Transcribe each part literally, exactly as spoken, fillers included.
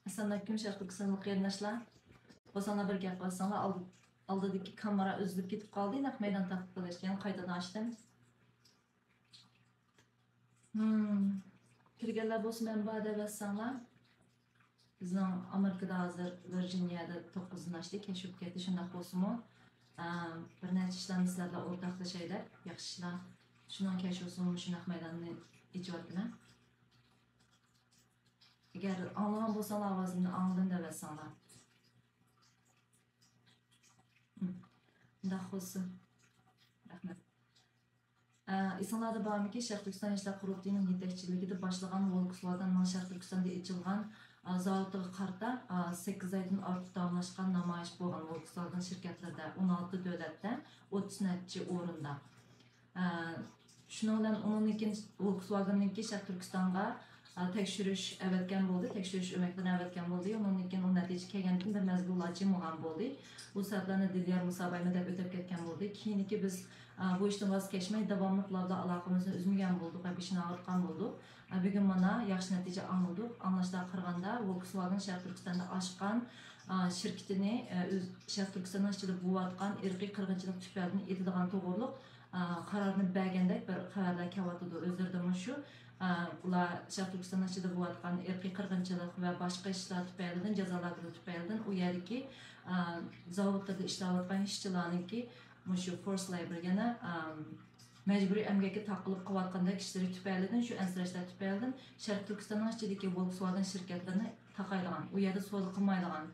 ئەسسالامۇئەلەيكۇم، شەرقىي تۈركىستانلىق قېرىنداشلار. بولساڭلار بىر گەپ قىلساڭلار، ئالدىدىكى كامېرا ئۈزۈلۈپ كېتىپ قالدى، نەق مەيدان تارقىتىپ قىلىش. يەنە قايتىدىن ئاچتىم. كىرگەنلەر بولسا مەن بار دەۋەتسەڭلار. بىزنىڭ ئامېرىكىدا ھازىر ۋىرجىنىيەدە توققۇزدىن ئاشتى، كەچ بولۇپ كەتتى. شۇنداق بولسىمۇ، بىر نەچچە ئىشلارنى سىلەر بىلەن ئورتاقلىشاي دەپ، ياخشى ئىشلار. شۇنىڭ كەچ بولسىمۇ مۇشۇنداق مەيداننى ئېچىۋاتىمەن. ئەگەر ئاڭلىغان بولساڭلار، ئاۋازىمنى ئاڭلىدىم دەۋەتسەڭلار. مۇنداق بولسۇن. رەھمەت. ئە، ئېسىڭلاردا بارمىكىن، شەرقىي تۈركىستان ياشلار قۇرۇلتىيىنىڭ يېتەكچىلىكىدە باشلىغان ۋولكسۋاگېننىڭ شەرقىي تۈركىستاندا ئېچىلغان، ئە، زاۋۇتىغا قارىتا، ئە، سەككىز ئايدىن ئارتۇق داۋاملاشقان نامايىش بولغان ۋولكسۋاگېن شىركەتلىرىدە ئون ئالتە دۆلەتتە ئوتتۇز نەچچە ئورۇندا. ئە، شۇنىڭ بىلەن ئۇنىڭدىن كېيىن ۋولكسۋاگېننىڭكى شەرقىي تۈركىستانغا، ئە، تەكشۈرۈش ئەۋەتكەن بولدى، تەكشۈرۈش ئۆمەكلىرىنى ئەۋەتكەن بولدى. ئۇنىڭدىن كېيىن ئۇ نەتىجە كەلگەندىن كېيىن بىر مەزگىل ئۇلار جىم بولغان بولدى. بۇ سەۋەبلەرنى دىليار مۇسابايمۇ دەپ ئۆتۈپ كەتكەن بولدى. كېيىنكى بىز، ئە، بۇ ئىشتىن ۋاز كەچمەي، داۋاملىق ئۇلار بىلەن ئالاقىمىزنى ئۈزمىگەن بولدۇق ۋە بېشىنى ئاغرىتقان بولدۇق. ئە، بۈگۈن مانا ياخشى نەتىجە ئاڭلىدۇق. ئاڭلاشلارغا قارىغاندا، ۋولكسۋاگېن شەرقىي تۈركىستاندا ئاچقان، ئە، شىركىتىنى، ئە، ئۆز، شەرقىي تۈركىستاننىڭ ئىچىدە بولۇۋاتقان ئىرقىي قىرغىنچىلىق تۈپەيلىدىن ئېتىدىغان توغرۇلۇق ئا، قارارنى بەرگەندەك بىر خەۋەرلەر كېلىۋاتىدۇ. ئۆزلىرىدىنمۇ شۇ، ئا، ئۇلار شەرقىي تۈركىستان ئىچىدە بولۇۋاتقان ئىرقىي قىرغىنچىلىق ۋە باشقا ئىشلار تۈپەيلىدىن، جازا لاگېرى تۈپەيلىدىن ئۇ يەردىكى، ئا، زاۋۇتلىرىدا ئىشلەۋاتقان ئىشچىلارنىڭكى مۇشۇ فورس لەيبور، يەنە، ئا، مەجبۇرىي ئەمگەككە تاقىلىپ قېلىۋاتقاندەك ئىشلىرى تۈپەيلىدىن، شۇ ئەنسىرەشلەر تۈپەيلىدىن شەرقىي تۈركىستاننىڭ ئىچىدىكى ۋولكسۋاگېن شىركەتلىرىنى تاقايدىغان، ئۇ يەردە سودا قىلمايدىغان،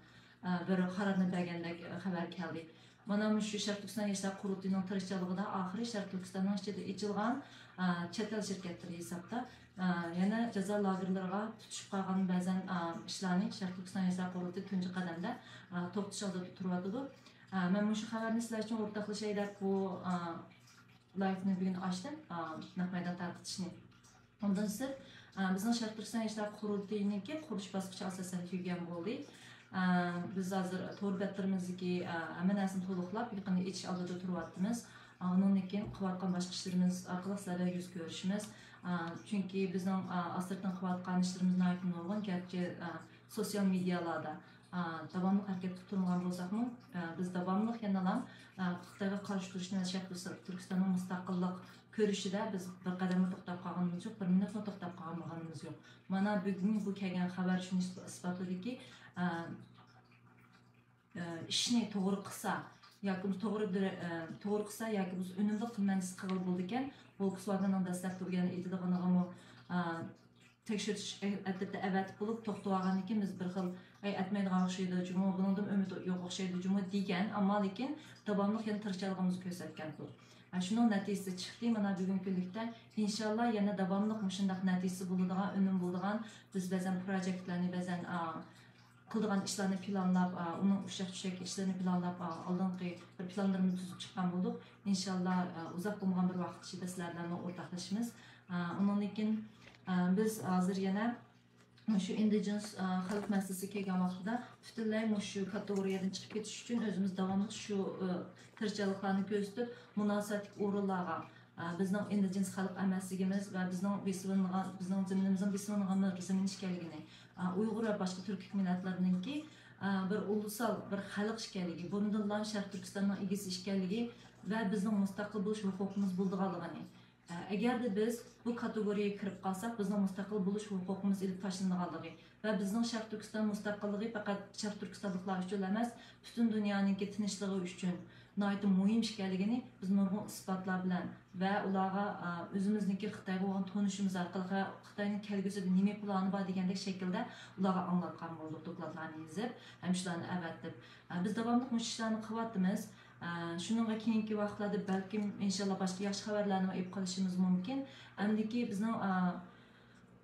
ئا، بىر قارارنى بەرگەندەك خەۋەر كەلدى. مانا مۇشۇ شەرقىي تۈركىستان ياشلار قۇرۇلتىيىنىڭ تىرىشچانلىقىدا ئاخىرى شەرقىي تۈركىستاننىڭ ئىچىدە ئېچىلغان، ئا، چەت ئەل شىركەتلىرى ھېسابتا، ئا، يەنە جازا لاگېرلىرىغا تۇتۇشۇپ قالغان بەزەن، ئا، ئىشلارنى شەرقىي تۈركىستان ياشلار قۇرۇلتىيى تۇنجى قەدەمدە، ئا، توختىتىش ئالدىدا تۇرۇۋاتىدۇ. ئا، مەن مۇشۇ خەۋەرنى سىلەر ئۈچۈن ئورتاقلىشاي دەپ بۇ، ئا، لايفنى بۈگۈن ئاچتىم، ئا، نەق مەيدان تارقىتىشنى. ئۇندىن سىرت، ئە، بىزنىڭ شەرقىي تۈركىستان ياشلار قۇرۇلتىيىنىڭكى قۇرۇلۇش باسقۇچى ئاساسەن تۈگىگەن بولدى. ئە، بىز ھازىر تور بەتلىرىمىزدىكى، ئە، ھەممە نەرسىنى تولۇقلاپ، يېقىندا ئېچىش ئالدىدا تۇرۇۋاتىمىز. ئە، ئۇنىڭدىن كېيىن قىلىۋاتقان باشقا ئىشلىرىمىز ئارقىلىق سىلەر بىلەن يۈز كۆرۈشىمىز. ئە، چۈنكى بىزنىڭ، ئە، ئاستىرتىن قىلىۋاتقان ئىشلىرىمىز ناھايىتى نۇرغۇن. گەرچە، ئە، سوتسىيال مېدىيالاردا، ئا، داۋاملىق ھەرىكەت قىلىپ تۇرمىغان بولساقمۇ، ئا، بىز داۋاملىق يەنىلا، ئا، خىتايغا قارشى تۇرۇشنى ۋە شەرقىي تۈركىستاننىڭ مۇستەقىللىق كۈرىشىدە بىز بىر قەدەممۇ توختاپ قالغىنىمىز يوق، بىر مىنۇتمۇ توختاپ قالمىغىنىمىز يوق. مانا بۈگۈن بۇ كەلگەن خەۋەر شۇنى ئىسپاتلىدىكى، ئا، ئا، ئىشنى توغرا قىلسا ياكى بولمىسا توغرا دىرە-، ئا، توغرا قىلسا ياكى بولمىسا ئۈنۈملۈك قىلمەن دېسە قىلغىلى بولىدىكەن. ۋولكسۋاگېننىڭ دەسلەپتە ئۇ يەنە ئېيتىدىغىنىغىمۇ، ئا، تەكشۈرتۈش ئەترىتى ئەۋەتىپ بولۇپ توختىۋالغاندىن كېيىن بىز بىر خىل، ئەي، ئەتمەيدىغان ئوخشايدۇ جۇمۇ، بۇنىڭدىمۇ ئۈمىد يوق ئوخشايدۇ جۇمۇ دېگەن، ئەمما لېكىن داۋاملىق يەنە تىرىشچانلىقىمىزنى كۆرسەتكەن بۇ. ھە، شۇنىڭ نەتىجىسى چىقتى. مانا بۈگۈنكى كۈنلۈكتە ئىنشاللا يەنە داۋاملىق مۇشۇنداق نەتىجىسى بولىدىغان، ئۈنۈم بولىدىغان، بىز بەزەن پروجېكتلارنى، بەزەن، ئا، قىلىدىغان ئىشلارنى پىلانلاپ، ئا، ئۇنىڭ ئۇششاق چۈشەك ئىشلىرىنى پىلانلاپ، ئا، ئالدىنقى بىر پىلانلىرىمىزنى تۈزۈپ چىققان بولدۇق. ئىنشاللا، ئا، ئۇزاق بولمىغان بىر ۋاقىت ئىچىدە سىلەر بىلەن ئورتاقلىشىمىز. ئا، ئۇنىڭدىن كېيىن، ئا، بىز ھازىر يەنە شۇ ئىندىجېنس، ئا، خەلق مەسىلىسىگە كەلگەن ۋاقتىدا پۈتۈنلەي مۇشۇ كاتېگورىيەدىن چىقىپ كېتىش ئۈچۈن ئۆزىمىز داۋاملىق شۇ، ئا، تىرىشچانلىقلارنى كۆرسىتىپ، مۇناسىۋەتلىك ئورۇنلارغا، ئا، بىزنىڭ ئىندىجېنس خەلق ئەمەسلىكىمىز ۋە بىزنىڭ بېسىۋېلىنغان، بىزنىڭ زېمىنىمىزنىڭ بېسىۋېلىنغان بىر زېمىن ئىكەنلىكىنى، ئا، ئۇيغۇر ۋە باشقا تۈركىي مىللەتلەرنىڭكى، ئا، بىر ئۇلۇسال، بىر خەلق ئىكەنلىكى، بۇرۇندىنلا شەرقىي تۈركىستاننىڭ ئىگىسى ئىكەنلىكى ۋە بىزنىڭ مۇستەقىل بولۇش ھوقۇقىمىز بولىدىغانلىقىنى، ئەگەردە بىز بۇ كاتېگورىيەگە كىرىپ قالساق، بىزنىڭ مۇستەقىل بولۇش ھوقۇقىمىز ئېلىپ تاشلىنىدىغانلىقى ۋە بىزنىڭ شەرقىي تۈركىستان مۇستەقىللىقى پەقەت شەرقىي تۈركىستانلىقلار ئۈچۈنلا ئەمەس، پۈتۈن دۇنيانىڭكى تىنچلىقى ئۈچۈن ناھايىتى مۇھىم ئىكەنلىكىنى بىز نۇرغۇن ئىسپاتلار بىلەن ۋە ئۇلارغا، ئا، ئۆزىمىزنىڭكى خىتايغا بولغان تونۇشىمىز ئارقىلىق ۋە خىتاينىڭ كەلگۈسىدە نېمە پىلانى بار دېگەندەك شەكىلدە ئۇلارغا ئاڭلاتقان بولدۇق، دوكلاتلارنى يېزىپ ھەم شۇلارنى ئەۋەتتىپ. ئا، بىز داۋاملىق مۇشۇ ئىشلارنى قىلىۋاتىمىز. ئە، شۇنىڭغا كېيىنكى ۋاقىتلاردا بەلكىم، ئىنشاللا، باشقا ياخشى خەۋەرلەرنىمۇ ئېلىپ قېلىشىمىز مۇمكىن. ئەمدىكى بىزنىڭ، ئە،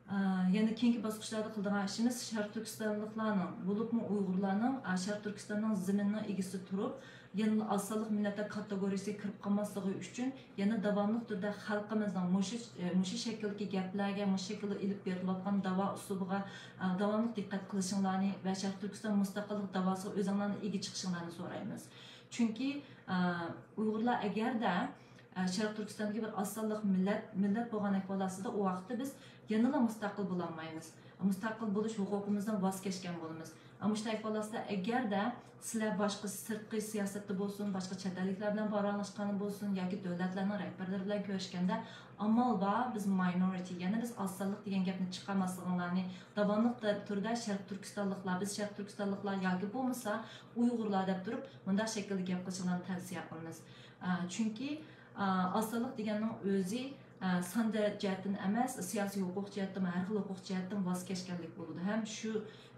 ئە، يەنە كېيىنكى باسقۇچلاردا قىلىدىغان ئىشىمىز شەرقىي تۈركىستانلىقلارنىڭ، بولۇپمۇ ئۇيغۇرلارنىڭ، ئە، شەرقىي تۈركىستاننىڭ زېمىنىنىڭ ئىگىسى تۇرۇپ، يەنىلا ئاز سانلىق مىللەتلەر كاتېگورىيىسىگە كىرىپ قالماسلىقى ئۈچۈن يەنە داۋاملىق تۈردە خەلقىمىزنىڭ مۇشۇ، ئە، مۇشۇ شەكىلدىكى گەپلەرگە، مۇشۇ شەكىلدە ئېلىپ بېرىلىۋاتقان داۋا ئۇسلۇبىغا، ئە، داۋاملىق دىققەت قىلىشىڭلارنى ۋە شەرقىي تۈركىستان مۇستەقىللىق داۋاسىغا ئۆزۈڭلارنىڭ ئىگە چىقىشىڭلارنى سورايمىز. چۈنكى، ئە، ئۇيغۇرلار ئەگەردە، ئە، شەرقىي تۈركىستاندىكى بىر ئاز سانلىق مىللەت، مىللەت بولغان ئەھۋال ئاستىدا، ئۇ ۋاقىتتا بىز يەنىلا مۇستەقىل بولالمايمىز. مۇستەقىل بولۇش ھوقۇقىمىزدىن ۋاز كەچكەن بولىمىز. مۇشۇنداق ئەھۋاللاردا ئەگەردە سىلەر باشقا سىرتقى سىياسەتتە بولسۇن، باشقا چەت ئەللىكلەر بىلەن پاراڭلاشقان بولسۇن ياكى دۆلەتلەرنىڭ رەھبەرلىرى بىلەن كۆرۈشكەندە، ئامال بار بىز ماينورىتى، يەنى بىز ئاز سانلىق دېگەن گەپنى چىقارماسلىقىڭلارنى داۋاملىق تە-، تۈردە شەرقىي تۈركىستانلىقلار، بىز شەرقىي تۈركىستانلىقلار ياكى بولمىسا ئۇيغۇرلار دەپ تۇرۇپ مۇنداق شەكىلدە گەپ قىلىشىڭلارنى تەۋسىيە قىلىمىز. ئە، چۈنكى، ئە، ئاز سانلىق دېگەننىڭ ئۆزى، ئە، سان دە-، جەھەتتىن ئەمەس، سىياسىي ھوقۇق جەھەتتىن، ھەر خىل ھوقۇق جەھەتتىن ۋاز كەچكەنلىك بولىدۇ. ھەم شۇ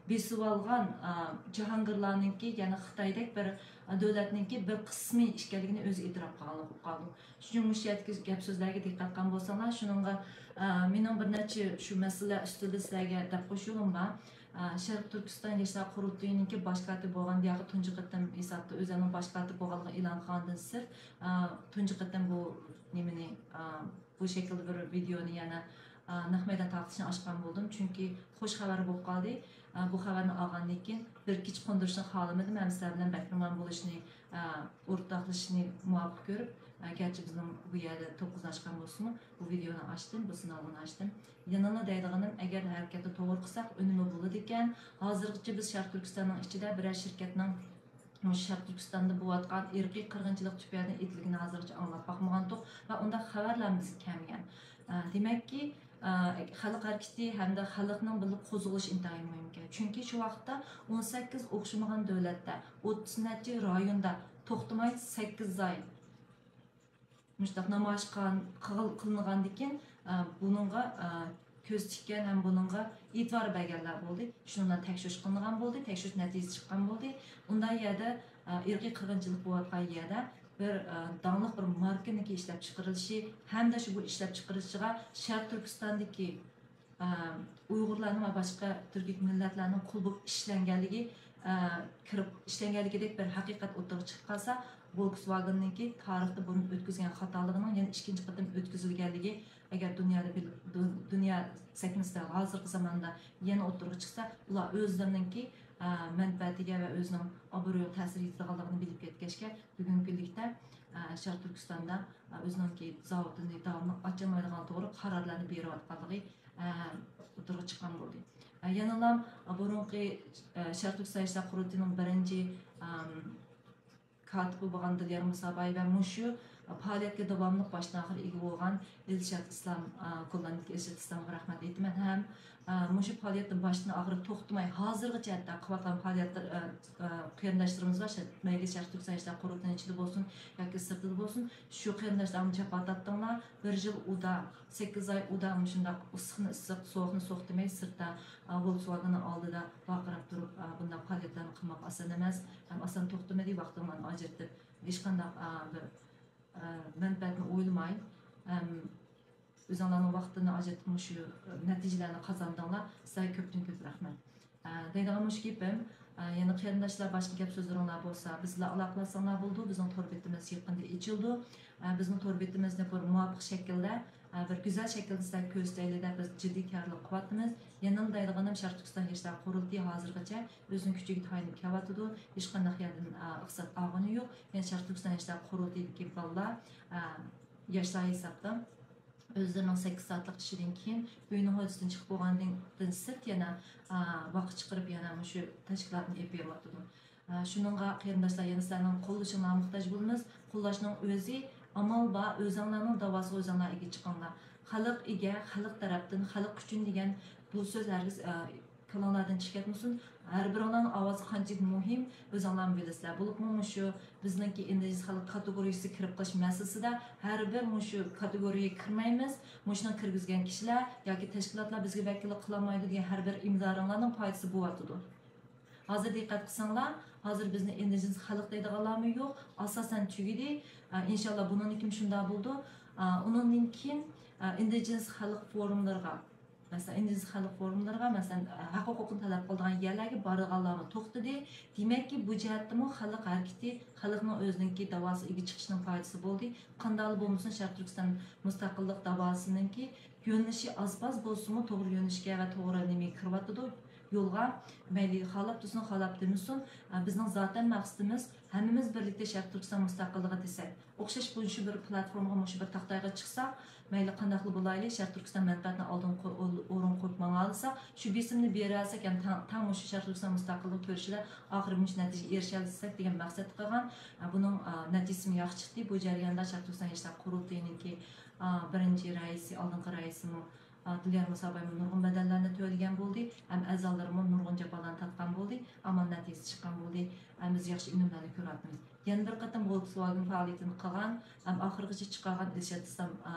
بېسىۋالغان، ئە، جاھانگىرلارنىڭكى، يەنى خىتايدەك بىر، ئە، دۆلەتنىڭكى بىر قىسمى ئىكەنلىكىنى ئۆزى ئېتىراپ قىلغانلىق بولۇپ قالىدۇ. شۇنىڭ مۇشۇ يەردىكى گەپ سۆزلەرگە دىققەت قىلغان بولساڭلار، شۇنىڭغا، ئە، مېنىڭ بىر نەچچە شۇ مەسىلە ئۈستىدە سىلەرگە دەپ قوشۇشۇم بار. ئە، شەرقىي تۈركىستان ياشلار قۇرۇلتىيىنىڭكى باش كاتىپى بولغان بۇياققا تۇنجى قېتىم ھېسابتا ئۆزۈمنىڭ باش كاتىپ بولغانلىقى ئېلان قىلغاندىن سىرت، ئە، تۇنجى قېتىم بۇ نېمىنى، ئە، بۇ شەكىلدە بىر ۋىدېئونى يەنە، ئە، نەق مەيدان تارقىتىشنى ئاچقان بولدۇم. چۈنكى خوش خەۋەر بولۇپ قالدى. ئە، بۇ خەۋەرنى ئالغاندىن كېيىن بىر كېچە قوندۇرۇشنى خالىمىدىم ھەم سىلەر بىلەن بەكرىمان بولۇشنى، ئە، ئورتاقلىشىشنى مۇۋاپىق كۆرۈپ، ئە، گەرچە بىزنىڭ بۇ يەردە توققۇزنى ئاچقان بولسىمۇ، بۇ ۋىدېئونى ئاچتىم، بۇ سىنالغۇنى ئاچتىم. يەنىلا دەيدىغىنىم، ئەگەر ھەرىكەتنى توغرا قىلساق، ئۈنۈمى بولىدىكەن. ھازىرغىچە بىز شەرقىي تۈركىستاننىڭ ئىچىدە بىرەر شىركەتنىڭ مۇشۇ شەرقىي تۈركىستاندا بولۇۋاتقان ئىرقىي قىرغىنچىلىق تۈپەيلىدىن ئېتىلگىنىنى ھازىرغىچە ئاڭلاپ باقمىغانتۇق ۋە ئۇنداق خەۋەرلەرمىز كەلمىگەن. ئە، دېمەككى، ئە، خەلق ھەرىكىتى ھەمدە خەلقنىڭ بىللە قوزغىلىشى ئىنتايىن مۇھىمكەن. چۈنكى شۇ ۋاقىتتا ئون سەككىز ئوخشىمىغان دۆلەتتە، ئوتتۇز نەچچە رايوندا توختىماي سەككىز ئاي مۇشۇنداق نامايىش قىلغان، قىلغان، قىلىنغاندىكىن، ئە، بۇنىڭغا، ئە، كۆز تىككەن ھەم بۇنىڭغا ئېتىبار بەرگەنلەر بولدى. شۇنىڭ بىلەن تەكشۈرۈش قىلىنغان بولدى، تەكشۈرۈش نەتىجىسى چىققان بولدى. ئۇنداق يەردە، ئە، ئىرقىي قىرغىنچىلىق بولۇۋاتقان يەردە بىر، ئە، داڭلىق بىر ماركىنىڭكى ئىشلەپچىقىرىلىشى ھەمدە شۇ بۇ ئىشلەپچىقىرىشىغا شەرقىي تۈركىستاندىكى ئە، ئۇيغۇرلارنىڭ ۋە باشقا تۈركىي مىللەتلەرنىڭ قۇل بولۇپ ئىشلەنگەنلىكى، ئە، كىرىپ ئىشلەنگەنلىكىدەك بىر ھەقىقەت ئوتتۇرىغا چىقىپ قالسا، ۋولكسۋاگېننىڭكى تارىختا بۇرۇن ئۆتكۈزگەن خاتالىقىنىڭ يەنە ئىككىنچى قېتىم ئۆتكۈزۈلگەنلىكى ئەگەر دۇنيادا بىل-، دۇ-، دۇنيا سەھنىسىدە ھازىرقى زاماندا يەنە ئوتتۇرىغا چىقسا، ئۇلار ئۆزلىرىنىڭكى، ئە، مەنپەئەتىگە ۋە ئۆزىنىڭ ئابرۇيىغا تەسىر يېتىدىغانلىقىنى بىلىپ يەتكەچكە، بۈگۈنكى كۈنلۈكتە، ئە، شەرقىي تۈركىستاندا، ئە، ئۆزىنىڭكى زاۋۇتىنى داۋاملىق ئاچالمايدىغان توغرا قارارلارنى بېرىۋاتقانلىقى، ئە، ئوتتۇرىغا چىققان بولدى. ئە، يەنىلا بۇرۇنقى، ئە، شەرقىي تۈركىستان ياشلار قۇرۇلتىيىنىڭ بىرىنچى، ئەم، كاتىپى بولغان دىليار مۇسابايېۋا مۇشۇ پائالىيەتكە داۋاملىق باشتىن ئاخىر ئىگە بولغان ئىلشات ئىسلام، ئە، گوللاندىيىدىكى ئىلشات ئىسلامغا رەھمەت ئېيتىمەن ھەم، ئە، مۇشۇ پائالىيەتتىن باشتىن ئاخىر توختىماي، ھازىرغىچە ھەتتا قىلىۋاتقان پائالىيەتلىرى، ئە، ئە، قېرىنداشلىرىمىز بار، شە-، مەيلى شەرقىي تۈركىستان ياشلار قۇرۇلتىيىنىڭ ئىچىدە بولسۇن ياكى سىرتىدا بولسۇن، شۇ قېرىنداشلار جاپا تارتتىڭلار، بىر يىل ئۇدا، سەككىز ئاي ئۇدا مۇشۇنداق ئىسسىقنى ئىسسىق، سوغۇقنى سوغۇق دېمەي، سىرتتا، ئا، ۋولكسۋاگېننىڭ ئالدىدا ۋارقىراپ تۇرۇپ، ئا، بۇنداق پائالىيەتلەرنى قىلماق ئاسان ئەمەس. ھەم ئاسان توختىمىدى، ۋاقتىڭلارنى ئاجرىتىپ، ھېچقانداق، ئا، بىر، ئا، مەنپەئەتنى ئويلىماي، ھەم ئۆزۈڭلارنىڭ ۋاقتىنى ئاجرىتىپ مۇشۇ نەتىجىلەرنى قازاندىڭلار. سىلەرگە كۆپتىن كۆپ رەھمەت. ئە، دەيدىغان مۇشۇ گېپىم. ئە، يەنە قېرىنداشلار باشقا گەپ سۆزلىرىڭلار بولسا، بىز بىلەن ئالاقىلاشساڭلار بولىدۇ. بىزنىڭ تور بېتىمىز يېقىندا ئېچىلىدۇ. ئە، بىزنىڭ تور بېتىمىزنى بىر مۇۋاپىق شەكىلدە، ئە، بىر گۈزەل شەكىلدە سىلەرگە كۆرسىتەيلى دەپ بىز جىددىي تەييارلىق قىلىۋاتىمىز. يەنىلا دەيدىغىنىم، شەرقىي تۈركىستان ياشلار قۇرۇلتىيى ھازىرغىچە ئۆزىنىڭ كۈچىگە تايىنىپ كېلىۋاتىدۇ. ھېچقانداق يەردىن، ئە، ئىقتىساد ئالغىنى يوق. يەنى شەرقىي تۈركىستان ياشلار قۇرۇلتىيىدىكى بالىلار، ئە، ياشلار ھېسابتا ئۆزلىرىنىڭ سەككىز سائەتلىك ئىشىدىن كېيىن ئۆينىڭ ھويلىسىدىن چىقىپ بولغاندىن سىرت يەنە، ئا، ۋاقىت چىقىرىپ يەنە مۇشۇ تەشكىلاتنى ئېلىپ بېرىۋاتىدۇ. ئا، شۇنىڭغا قېرىنداشلار يەنە سىلەرنىڭ قوللىشىڭلارغا موھتاج بولىمىز. قوللاشنىڭ ئۆزى ئامال بار، ئۆزۈڭلارنىڭ داۋاسىغا ئۆزۈڭلار ئىگە چىقىڭلار. خەلق ئىگە، خەلق تەرەپتىن، خەلق ئۈچۈن دېگەن بۇ سۆز ھەرگىز، ئا، كاللاڭلاردىن چىقىپ كەتمىسۇن. ھەر بىرىڭلارنىڭ ئاۋازى قانچىلىك مۇھىم، ئۆزۈڭلارمۇ بىلىسىلەر. بولۇپمۇ مۇشۇ بىزنىڭكى ئىندىجېنس خەلق كاتېگورىيىسىگە كىرىپ قېلىش مەسىلىسىدە ھەر بىر مۇشۇ كاتېگورىيەگە كىرمەيمىز، مۇشۇنىڭ كىرگۈزگەن كىشىلەر ياكى تەشكىلاتلار بىزگە ۋەكىللىك قىلالمايدۇ دېگەن ھەر بىر ئىمزالىرىڭلارنىڭ پايدىسى بولۇۋاتىدۇ. ھازىر دىققەت قىلساڭلار، ھازىر بىزنى ئىندىجېنس خەلق دەيدىغانلارمۇ يوق، ئاساسەن تۈگىدى. ئە، ئىنشاللا بۇنىڭدىن كېيىن شۇنداق بولىدۇ. ئە، ئۇنىڭدىن كېيىن، ئە، ئىندىجېنس خەلق فورۇملىرىغا، مەسىلەن، ئىندىجېنس خەلق فورۇملىرىغا، مەسىلەن، ھەق ھوقۇقنى تەلەپ قىلىدىغان يەرلەرگە بارىدىغانلارمۇ توختىدى. دېمەككى، بۇ جەھەتتىمۇ خەلق ھەرىكىتى، خەلقنىڭ ئۆزىنىڭكى داۋاسىغا ئىگە چىقىشىنىڭ پايدىسى بولدى. قانداقلا بولمىسۇن، شەرقىي تۈركىستان مۇستەقىللىق داۋاسىنىڭكى يۆنىلىشى ئاز-پاز بولسىمۇ، توغرا يۆنىلىشكە ۋە توغرا نېمىگە كىرىۋاتىدۇ، يولغا. مەيلى خالاپ تۇرسۇن، خالاپ تۇرمىسۇن، بىزنىڭ زاتەن مەقسىتىمىز ھەممىمىز بىرلىكتە شەرقىي تۈركىستان مۇستەقىللىقى دېسەك، ئوخشاش مۇشۇ بىر پلاتفورمىغا، مۇشۇ بىر تاختايغا چىقساق، مەيلى قانداقلا بولايلى، شەرقىي تۈركىستان مەنپەئەتىنى ئالدىنقى ئورۇنغا قويۇپ ماڭالىساق، شۇ بېسىمنى بېرەلىسەك، يەنى تەڭ، تەڭ مۇشۇ شەرقىي تۈركىستان مۇستەقىللىقى كۈرىشىدە ئاخىرى مۇشۇ نەتىجىگە ئېرىشەلىسەك دېگەن مەقسەتتە قىلغان. ئا، بۇنىڭ، ئا، نەتىجىسىمۇ ياخشى چىقتى. بۇ جەرياندا شەرقىي تۈركىستان ياشلار قۇرۇلتىيىنىڭكى، ئا، بىرىنچى رەئىسى، ئالدىنقى رەئىسىمۇ، ئا، دىليار مۇسابايمۇ نۇرغۇن بەدەللەرنى تۆلىگەن بولدى. ھەم ئەزالىرىمۇ نۇرغۇن جاپالارنى تارتقان بولدى. ئەمما نەتىجىسى چىققان بولدى. ھەم بىز ياخشى ئۈنۈملەرنى كۆرۈۋاتىمىز. يەنە بىر قېتىم ۋولكسۋاگېن پائالىيىتىنى قىلغان ھەم ئاخىرغىچە چىقارغان ئىلشات ئىسلام، ئا،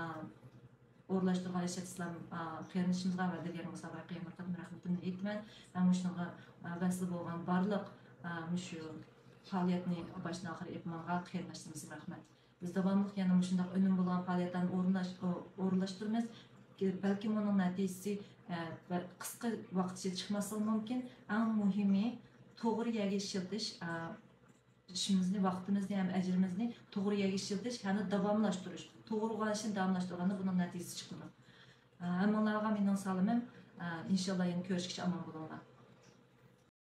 ئورۇنلاشتۇرغان ئىلشات ئىسلام، ئا، قېرىندىشىمىزغا ۋە دىليار مۇسابايغا يەنە بىر قېتىم رەھمىتىمنى ئېيتىمەن. ھەم مۇشۇنىڭغا، ئا، ۋەسلى بولغان بارلىق، ئا، مۇشۇ پائالىيەتنى باشتىن ئاخىر ئېلىپ ماڭغان قېرىنداشلىرىمىزغا رەھمەت. بىز داۋاملىق يەنە مۇشۇنداق ئۈنۈم بولغان پائالىيەتلەرنى ئورۇنلاش-، ئو-، ئورۇنلاشتۇرىمىز. بەلكىم ئۇنىڭ نەتىجىسى، ئە، بە-، قىسقا ۋاقىت ئىچىدە چىقماسلىقى مۇمكىن. ئەڭ مۇھىمى، توغرا يەرگە ئىشلىتىش، ئە، ئىشىمىزنى، ۋاقتىمىزنى ھەم ئەجرىمىزنى توغرا يەرگە ئىشلىتىش ھەمدە داۋاملاشتۇرۇش. توغرا بولغان ئىشنى داۋاملاشتۇرغاندا بۇنىڭ نەتىجىسى چىقىدۇ. ئە، ھەممىڭلارغا مېنىڭ سالىمىم. ئە، ئىنشاللا يەنە كۆرۈشكىچە ئامان بولۇڭلار.